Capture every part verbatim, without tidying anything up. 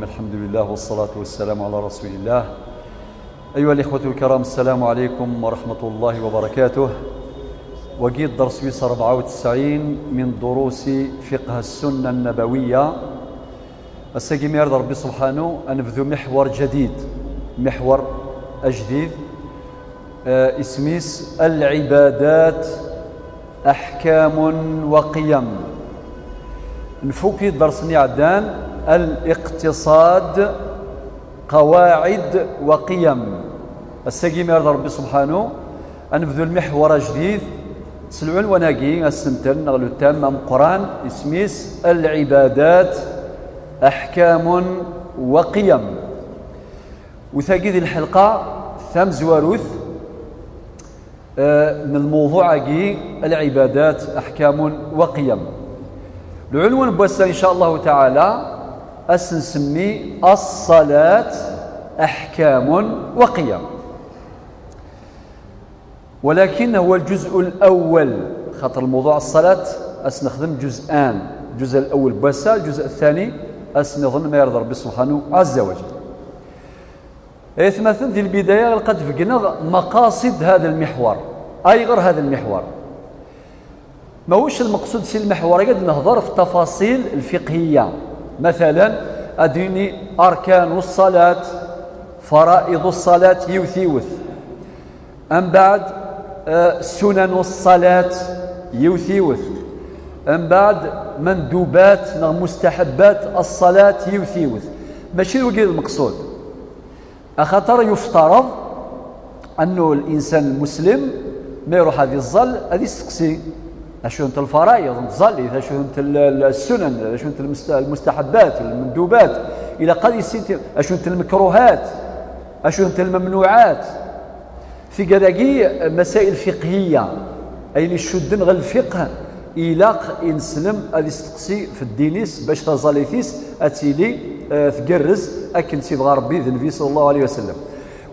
الحمد لله والصلاة والسلام على رسول الله. أيها الإخوة الكرام، السلام عليكم ورحمة الله وبركاته. وقيت درس ويس أربعة وتسعين من دروس فقه السنة النبوية. Ass-agi mi ara d Ṛebbi subḥanu, ad nebdu miḥwar ǧadid, miḥwar ajdid, eh, isem-is العبادات أحكام وقيم. Nfuk-id dders-nni iɛeddan, الاقتصاد قواعد وقيم. Ass-agi mi ara d Ṛebbi subḥanu, ad nebdu lmiḥwar ajdid s lɛunwan-agi asentel neɣ le thème ameqqran, isem-is العبادات أحكام وقيم. U tagi di lḥelqa tamezwarut, eh, n lmewḍuɛ-agi, العبادات أحكام وقيم. Lɛunwan n wass-a, إن شاء الله تعالى, ad s-nsemmi الصلاة أحكام وقيم. ولكن هو الجزء الأول، خاطر الموضوع الصلاة أسنخدم جزءان، الجزء الأول بواسا، الجزء الثاني أسنظن ما يرضى ربي سبحانه عز وجل. Aytmaten, di lbidaya ilaq ad d-beggneɣ مقاصد هذا المحور. Ayɣer هذا المحور؟ Mahuc lmeqsud si lmiḥwar-agi ad nehḍer ɣef التفاصيل الفقهية. مثلا, ad d-nini أركان الصلاة، فرائض الصلاة, yiwet yiwet. Mbeɛd, eh, سنن الصلاة, yiwet yiwet. Mbeɛd, منذوبات neɣ مستحبات الصلاة, yiwet yiwet. Mačči d wagi lmeqsud. Axaṭer yuftareḍ annu linsan lmuslim ma iruḥ ad iẓẓal, ad isteqsi: acu-tent lfarayeḍ n tẓallit, acu-tent l-, l-, السنن, acu-tent lmust-, المستحبات, المندوبات, ilaq ad yissin ti-, acu-tent lmekruhat, acu-tent lmemnuɛat. Tigad-agi, masail fiqhiya, ayen icudden ɣer lfiqh, ilaq ineslem ad isteqsi f ddin-is bac taẓallit-is ad tili, eh, tgerrez akken s-ibɣa Ṛebbi d Nnbi صلى الله عليه وسلم.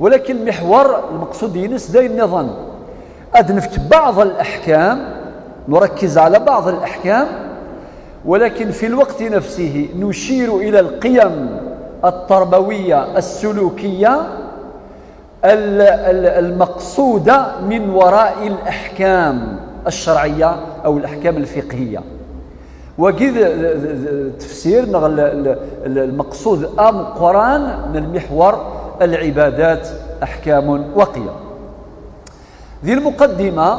Walakin lmiḥwar, lmeqsud-ines d ayen nniḍen. Ad nefk بعض الأحكام، نركز على بعض الأحكام، ولكن في الوقت نفسه نشير إلى القيم التربوية السلوكية ال-، ال-، المقصودة من وراء الأحكام الشرعية أو الأحكام الفقهية. Wagi d, d, d, d tefsir neɣ l-, l-, l-, lmeqsud ameqqran n lmiḥwar العبادات أحكام وقيم. Di lmuqaddima,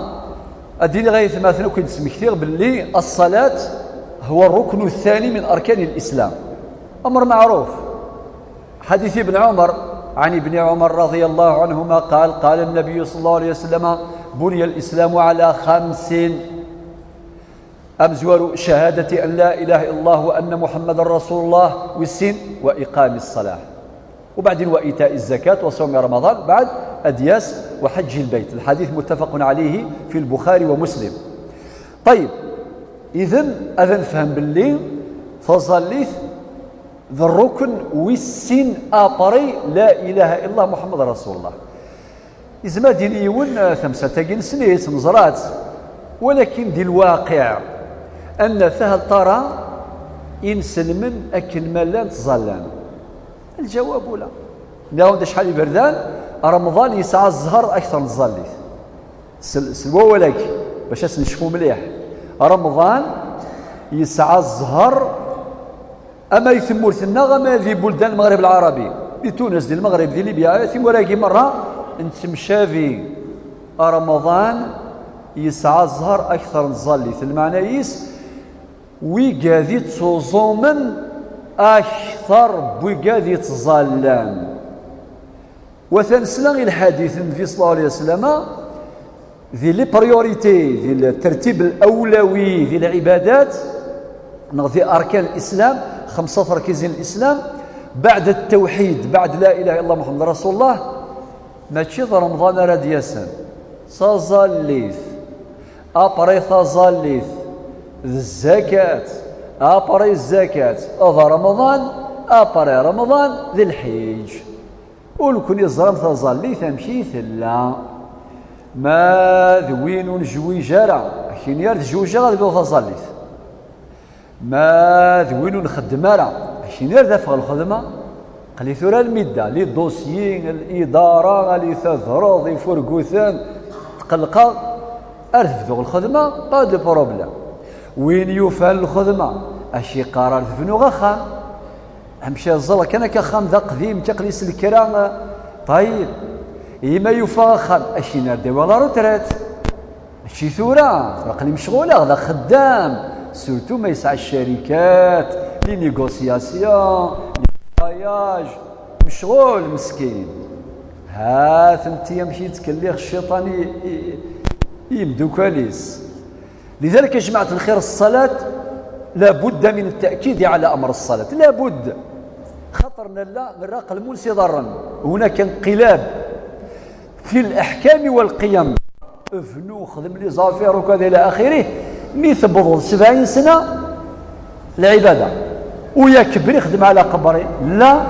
ad d-iniɣ ay atmaten akk i d-smektiɣ belli الصلاة هو الركن الثاني من أركان الإسلام. أمر معروف. حديث ابن عمر، عن ابن عمر رضي الله عنهما قال: قال النبي صلى الله عليه وسلم: بني الإسلام على خمس. Amezwaru: شهادة أن لا إله إلا الله وأن محمدا رسول الله, wis sin, وإقام الصلاة. وبعدين وإيتاء الزكاة وصوم رمضان, بعد أدياس وحج البيت. الحديث متفق عليه في البخاري ومسلم. طيب, إذن ad nefhem belli taẓallit d rrukn wis sin après لا إله إلا الله محمد رسول الله. Yezmer ad d-yini yiwen, eh, tamsalt-agi nessen-itt, neẓra-tt, walakin di lwaqiɛ, أن هل ترى inselmen akken ma llan ttẓallan? الجواب لا. Nniɣ-awen-d acḥal iberdan, Remḍan yesɛa zzher akter n tẓallit. S, s wawal-agi, bac ad s-necfu mliḥ. Remḍan yesɛa zzher ama di tmurt-nneɣ, ama di buldan Lmeɣrib Lɛarabi, di Tunes, di Lmeɣrib, di Libya, timura-agi merra nettemcabi. Remḍan yesɛa zzher akter n tẓallit, lmeɛna-is, wigad ittuẓumen akter n wigad ittẓallan. Watan nesla i lḥadit n Nnbi صلى الله عليه وسلم, di les priorités, di الترتيب الأولوي, di lɛibadat, neɣ di أركان الإسلام, خمسة تركيزين الإسلام, بعد التوحيد, بعد لا إله إلا الله محمد رسول الله, mačči d Remḍan ara d-yasen. Taẓallit, après taẓallit, d zzakat, après zzakat, d Remḍan, après Remḍan, d lḥiǧ. Ur nekkni ẓran taẓallit amek i tella. Ma d win ur nejwiǧ ara, akken ar d jewǧeɣ ad bduɣ taẓallit. Ma d win ur nxeddem ara, akken ar d afeɣ lxedma. Aql-i tura lmidda, les dossiers, l'idara, ad tadreḍ ifurguten, tqelqeɣ, ar tebdu lxedma, pas de problème. Win yufan lxedma, ad k-iqqar ar tebnuɣ axxam. Amek iẓẓel kan akka axxam d aqdim, aql-i s lekra, ṭayib. Ima yufa axxam, ad k-yenna ar d-awi la retraite. Mačči tura, aql-i mecɣuleɣ, d axeddam. Surtout ma yesɛa ccarikat, les négociations, les voyages. Mecɣul, meskin. Ha-tent-i amek i yettkelliɣ cciṭan i, i, i yimdukal-is. لذلك يا جماعة الخير، الصلاة لا بد من التأكيد على أمر الصلاة، لا بد. خاطر نلا نرى قلمون سي ضرن، هناك انقلاب في الأحكام والقيم. ابنو خدم لي زافير وكذا إلى آخره. مي تبضل سبعين سنة العبادة، ويا كبري خدم على قبري. لا،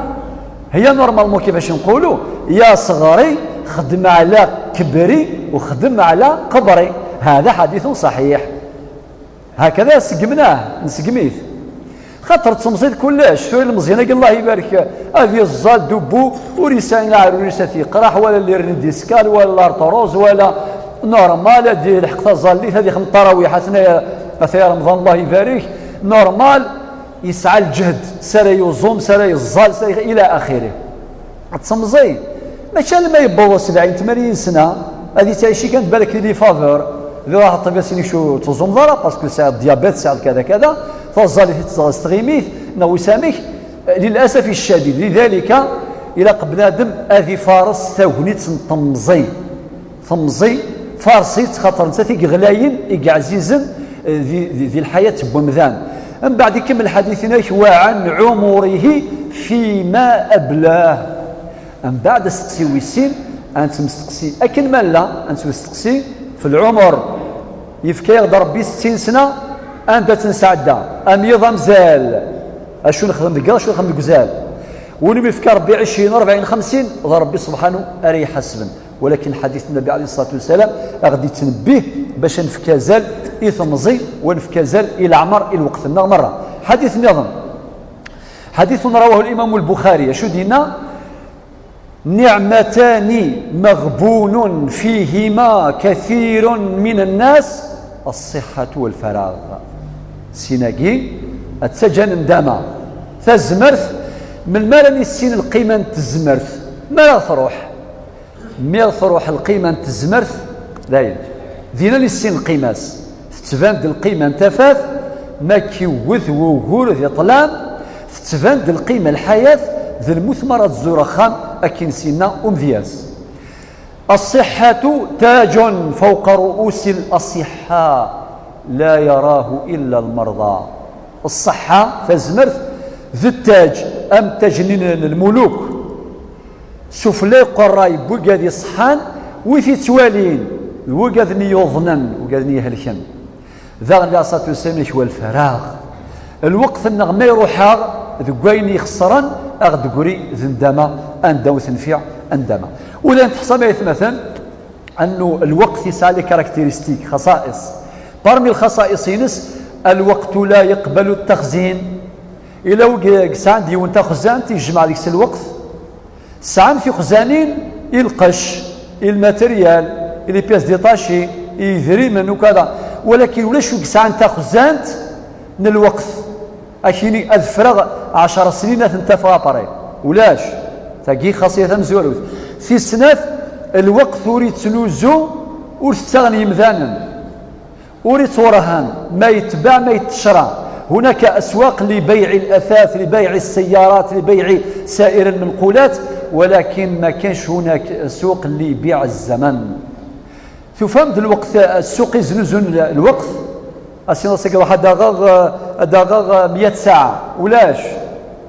هي normalement كيفاش نقولوا، يا صغري خدم على كبري وخدم على قبري. هذا حديث صحيح. هكذا سقمناه، نسقميت. خاطر تمزيد كلش، شو المزيان الله يبارك، هذه الزال دبو، وريسان العروريس في قراح، ولا اللي رنديسكال، ولا الارتروز، ولا normal، هذه الحق تزاليت، هذه خمس تراويح، اثناء، اثناء رمضان الله يبارك، normal. يسعى الجهد، سرى يزوم، سرى يزال، سرى إلى آخره. تسمزي. ماشي لما يبوظ سبعين، ثمانين سنة، هذه تعيشي كانت بالك لي فافور. إذا راح الطبيب سيني شو تزوم ضرا، باسكو ساعة ديابيت، ساعة كذا كذا، فالزالي تستغيميت، نو ساميك. للأسف الشديد، لذلك إلى قبل آدم هذه فارس ثوهني تنطمزي. Temẓi, farṣit, xaṭer nettat i yeɣlayen, i yeɛzizen, eh, di, di, di lḥayat n wemdan. Mbeɛd ikemmel ḥadit-inek, وعن عمره فيما أبلاه. Mbeɛd asteqsi wis sin, ad nettmesteqsi akken ma nella, ad nettmesteqsi f lɛumer. Yefka-yaɣ-d Ṛebbi settin sna, anda tt-nesɛedda? Am yiḍ amzal. Acu nexdem deg yiḍ, acu nexdem deg uzal? Win umi yefka Ṛebbi ɛecrin, rebɛin, xemsin, d Ṛebbi subḥanu ara iḥasben. ولكن حديث النبي عليه الصلاة والسلام أغدي تنبيه باش نفك زال إثمزي ونفك زال إلى عمر الوقت النغمرة. حديث نظم. حديث رواه الإمام البخاري. شو دينا؟ نعمتان مغبون فيهما كثير من الناس، الصحة والفراغ. Sinagi, ad taǧǧa ندامة. Tazmert, melmi ara nissin lqima n tezmert? Mi ara tṛuḥ. Mi truḥ lqima n tezmert, dayen, din ad nissin lqima-s. Tettban-d lqima n tafat, ma k-iwwet wugur di ṭṭlam, tettban-d lqima n lḥayat, d lmut mi ara tzuṛ axxam, akken s-yenna umedyaz. الصحة تاج فوق رؤوس الأصحاء لا يراه إلا المرضى. Ṣṣeḥḥa, tazmert, d ttaj, am ttaj-nni n lmuluk. Sufella uqerray n wigad iṣeḥḥan, wi t-ittwalin, d wigad-nni yuḍnen, wigad-nni ihelken. Daɣen, alayhi ṣṣalatu wassalam, ikwal faraɣ. Lweqt-nneɣ ma iruḥ-aɣ deg wayen ixeṣren, aɣ-d-tegri d ndama, anda ur tenfiɛ ndama. Ula n teḥṣa ma yetmaten, annu lweqt yesɛa les caractéristiques, xaṣa'iṣ. Parmi lxaṣa'iṣ-ines, الوقت لا يقبل التخزين. Ila wi yesɛan d yiwen taxzant, yejmeɛ deg-s lweqt, sɛan tixzanin i lqecc, i lmateryal, i les pièces détachées, i yidrimen, ukada. Walakin ulac wi yesɛan taxzant n lweqt. Akini ad ffreɣ ɛecṛa snin ad tent-afeɣ après. Ulac. Tagi xaṣiyat tamezwarut. Tis snat, lweqt ur yettnuzu, ur t-ttaɣen yimdanen. Ur ittwerhan, ma yetbeɛ, ma yettecra. هناك أسواق لبيع الأثاث، لبيع السيارات، لبيع سائر المنقولات، ولكن ما كانش هناك سوق لبيع الزمن. Tufam-d lweqt, ssuq iznuzun lweqt. Asin ass-agi ruḥ ad aɣeɣ, ad aɣeɣ meyya saɛa. Ulac.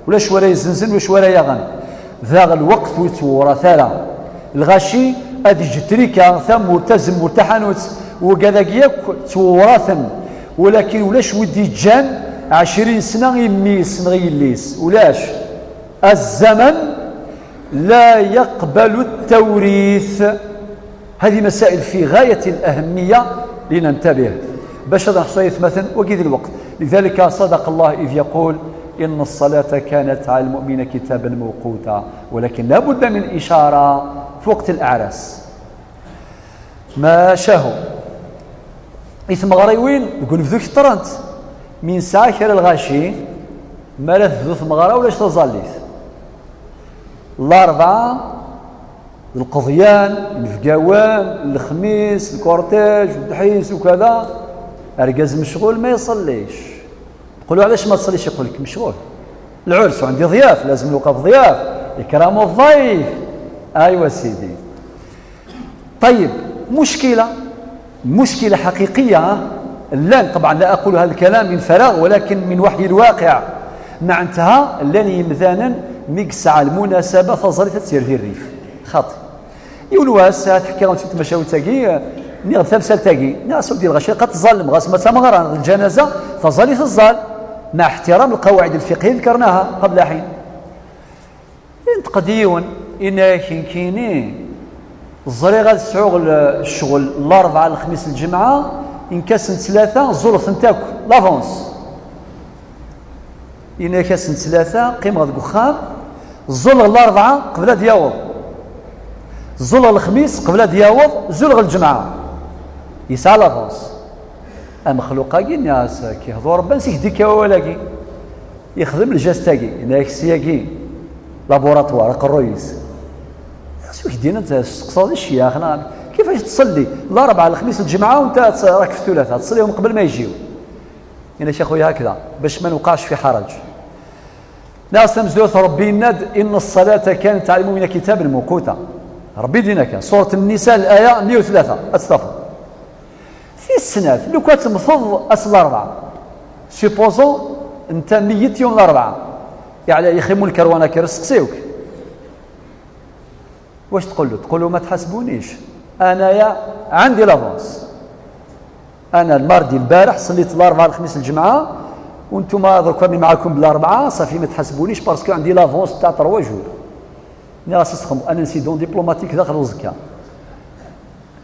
Ulac wara izenzen, ulac wara yaɣen. Daɣ lweqt ur yettwewrat ara. Lɣaci ad yeǧǧ trika, tamurt, tazemmurt, taḥanut, wigad-agi yakk ttwewraten. Walakin ulac wi d-iǧǧan ɛecrin sna i mmi-s neɣ i yelli-s. Ulac. الزمن لا يقبل التوريث. هذه مسائل في غاية الأهمية لننتبه. Bac ad nḥṣu ay atmaten, wagi d lweqt. لذلك صدق الله إذ يقول: إن الصلاة كانت على المؤمنين كتابا موقوتا، ولكن لا بد من إشارة في وقت الأعراس. Macahu, i tmeɣriwin deg unebdu keṭṭrent, mi nesɛa kra lɣaci, mi ara tebdu tmeɣra ulac taẓallit. Larebɛa, d lqeḍyan, inebgawen, lexmis, lkurtaj, udḥis, ukada, argaz mecɣul ma iṣellic. Tqulu: "Ɛlac ma tzallic?" Iqul-k: "Mecɣul. Lɛurs, عندي ضياف، لازم نوقف ضياف. إكرام الضيف." أيوا سيدي. طيب، مشكلة، مشكلة حقيقية، ها؟ لان، طبعا لا أقول هذا الكلام من فراغ، ولكن من وحي الواقع. معناتها لان يمدانا ميكسع المناسبة فزرت تسير في الريف. خاطي. Yiwen wass, ad ḥkiɣ-awen-tt-id tmacahut-agi, nniɣ-d tamsalt-agi, nniɣ-as: "Udi lɣaci, qad tẓallem, ɣas ma d tameɣra, d lǧanaza, taẓallit teẓẓal, مع احترام القواعد الفقهية ذكرناها قبل حين." Yenṭeq-d yiwen, yenna-yak: "Nekkini ẓriɣ ad sɛuɣ l-, ccɣel Larebɛa, Lexmis, Lǧemɛa, yenka ass n ttlata, ẓẓulleɣ-tent akk, l'avance." Yenna-yak: "Ass n ttlata qqimeɣ deg uxxam, ẓẓulleɣ Larebɛa qbel ad yaweḍ, ẓẓulleɣ Lexmis qbel ad yaweḍ, zuleɣ Lǧemɛa." Yesɛa l'avance. Amexluq-agi, nniɣ-as: "Kihḍu Rebbi, ansi k-d-ikka wawal-agi?" Yexdem lǧast-agi, yenna-yak: "Syagi, laboratoire, aqerruy-is." Acu k-d-yenna, testeqsaḍ i ccyax, neɣ kifac tṣelli Larebɛa, Lexmis, Lǧemɛa, u nta ad tt-, راك في الثلاثاء, تصليهم قبل ما يجيو؟ Yenna-k: "Axuya, hakda, bac ma newqaɛc fi ḥaraǧ." Nniɣ-as tamezwarut: "Rebbi yenna-d: إن الصلاة كانت على المؤمنين كتابا موقوتا." Rebbi d-yenna kan, Surat Nnisa, l'aya meyya u tlata, ad tt-tafeḍ. Tis snat, lukan temmteḍ ass Larebɛa, supposons nta meyyet yawm Larebɛa, yeɛla, yeximu lkarwan-agi, ad steqsiwk. Wac tqulu? Tqulu: "Ma tḥasbunic, anaya عندي l'avance. Ana lmardi lbaraḥ ṣellit Larebɛa, Lexmis, Lǧemɛa, u nntuma ḍerka mi معاكم ب l'Arbaɛa, صافي, ma tḥasbunic, parce que عندي l'avance تاع trois jours." Nniɣ-as: "Asxem, un incident diplomatique daxel uẓekka."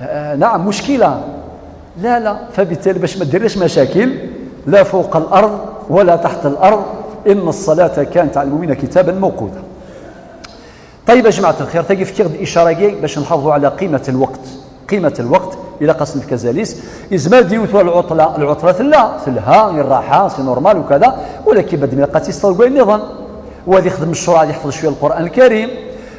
آه، نعم، مشكلة. لا، لا، فبالتالي باش ما ديرليش مشاكل، لا فوق الأرض ولا تحت الأرض، إن الصلاة كانت على المؤمنين كتابا موقوتا. طيب يا جماعة الخير, tagi fkiɣ-d إشارة-agi باش نحافظوا على قيمة الوقت. قيمة الوقت, ilaq ad s-nefk azal-is. Yezmer ad d-yini tura lɛuṭla, lɛuṭla tella, telha, i rraḥa, c'est normal وكذا, ولكن بعد ما يلقى تيستر كوين نظن. وهذا يخدم مشروع, ad يحفظ شوية القرآن الكريم,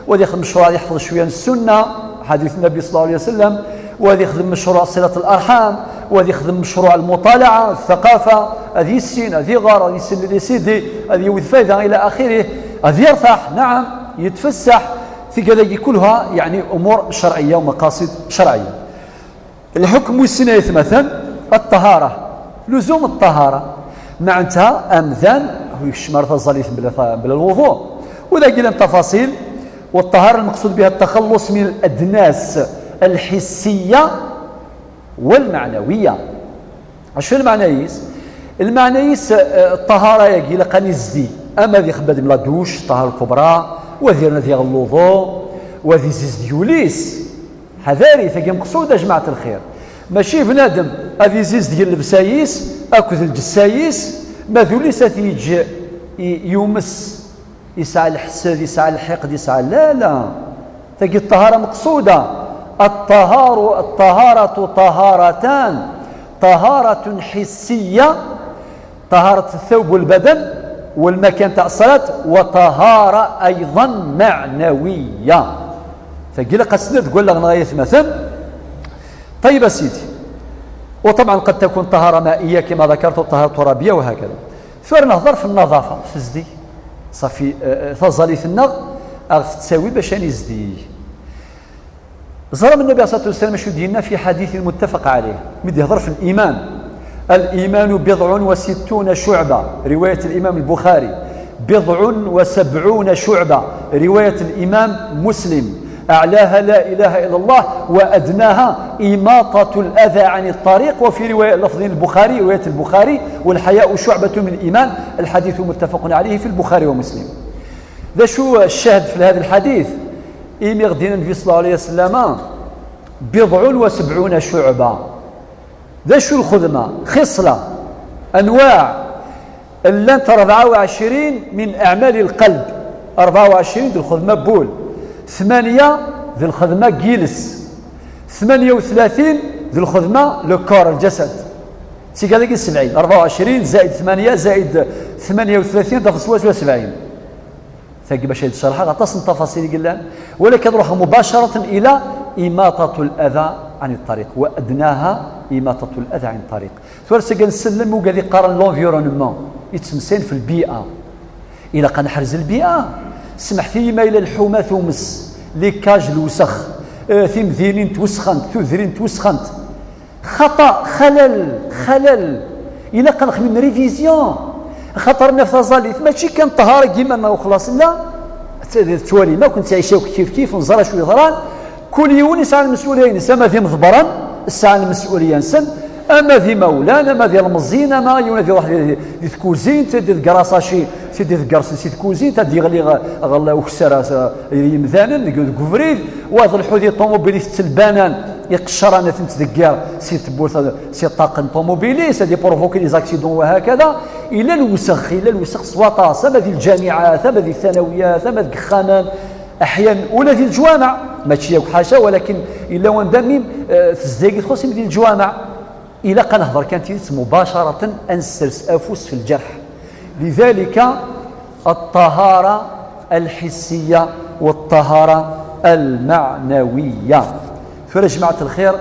وهذا يخدم مشروع, ad يحفظ شوية السنة, حديث النبي صلى الله عليه وسلم, وهذا يخدم مشروع صلة الأرحام, وهذا يخدم مشروع المطالعة, الثقافة, ad yissin, ad iɣer, ad yissin les C D, ad yewwet fayda إلى آخره, ad yertaḥ, نعم, يتفسح, tigad-agi كلها, يعني, أمور شرعية ومقاصد شرعية. الحكم wis sin, aytmaten, الطهارة. لزوم الطهارة. معناتها أمذان, هو يكشم على الزليف بلا, بلا الوضوء. وذا قلنا التفاصيل. والطهارة المقصود بها التخلص من الأدناس الحسية والمعنوية. Acu lmeɛna-is? Lmeɛna-is, eh, ṭṭahara-agi ilaq ad nizdi. Ama ad ixeddem la douche, ṭṭahara lkubra, wa ad yerna diɣ lwuḍu, wa ad izizdeg ul-is. Ḥadari, tagi meqsud, a jmaɛt lxir. Mačči bnadem ad izizdeg llebsa-is akked lǧessa-is, ma d ul-is ad t-yeǧǧ i-, yumes, yesɛa lḥesed, yesɛa lḥiqd, yesɛa, la, la. Tagi ṭṭahara meqsuda. الطهار، الطهارة طهارتان، طهارة حسية، طهارة الثوب والبدن والمكان تاع الصلاة، وطهارة أيضا معنوية. Tagi ilaq ad s-nini deg wallaɣ-nneɣ ay atmaten. طيب a sidi. وطبعا قد تكون طهارة مائية كما ذكرت، وطهارة ترابية وهكذا. Tura nehḍer f nnaḍafa, tezdeg. Ṣafi, eh, eh, taẓallit-nneɣ a ɣ-tettawi bac ad nizdeg. Ẓram Nnabi alayhi ṣṣalatu wassalam acu d-yenna fi ḥadit muttafaq alayh, mi d-ihḍer f liman. الإيمان بضع وستون شعبة، رواية الإمام البخاري. بضع وسبعون شعبة، رواية الإمام مسلم. أعلاها لا إله إلا الله، وأدناها إماطة الأذى عن الطريق، وفي رواية، لفظ البخاري، رواية البخاري: "والحياء شعبة من الإيمان". الحديث متفق عليه في البخاري ومسلم. D acu ccahd fi هذا الحديث? Imi ɣ-d-yenna Nnbi صلى الله عليه وسلم: "بضع وسبعون شعبة". D acu lxedma? خصلة، أنواع. Llant rebɛa u ɛecrin min aɛmali lqelb. Rebɛa u ɛecrin d lxedma n wul. Tmanya d lxedma n yiles. Tmanya u tlatin d lxedma, le corps, lǧasad. Tigad-agi sebɛin. Rebɛa u ɛecrin zaid tmanya zaid tmanya u tlatin, tafeḍ swaswa sebɛin. Tagi bac ad d-cerḥeɣ aṭas n tafaṣil i yellan, walakin ad ruḥeɣ mubacaraten ila imatatul ada ɛni ṭṭariq, wa adnaha imatatul ada ɛni ṭṭariq. Tura seg nsellem ugad iqqaren l'environnement, yettemsayen f lbi'a. Ilaq ad neḥrez lbi'a. Smeḥt-iyi ma yella lḥuma tumes, les cages, lewsex, eh, timdinin twesxent, tudrin twesxent. Xaṭa, xalal, xalal. Ilaq ad nexmim révision. Xaṭer naf taẓallit, mačči kan ṭṭhara n yiman-nneɣ u xlaṣ, la. T-, tettwalim akk, nettɛic akk kif kif, neẓra acu yeḍran. Kul yiwen yesɛa lmesulya-ines, ama d imḍebbren sɛan lmesulya-nsen, ama d imawlan, ama d ilmeẓyen, ama yiwen ad iruḥ di, di tkuzint, ad iḍegger asaci, ad iḍegger si tkuzint, ad d-yeɣli ɣ-, ɣer ukessar, as-, yimdanen deg, deg ubrid, wa d lḥu di ṭumubil itett lbanan, iqecran ad ten-tdegger si tewwurt, si ṭṭaq n ṭumubil-is, ad iprovoki les accidents wa hakada. Ila lewsex, ila lewsex s waṭas, ama di lǧamiɛat, ama di thanawiyat, ama deg yexxamen, aḥyan ula di leǧwameɛ, mačči yakk ḥaca, walakin illa wanda mi, eh, tezdeg txuṣ imi di leǧwameɛ. Ilaq ad nehder kan tidet mubacaraten, ad nessers afus fi lǧerḥ. Lidalika, الطهارة الحسية والطهارة المعنوية. Tura, jmaɛat lxir,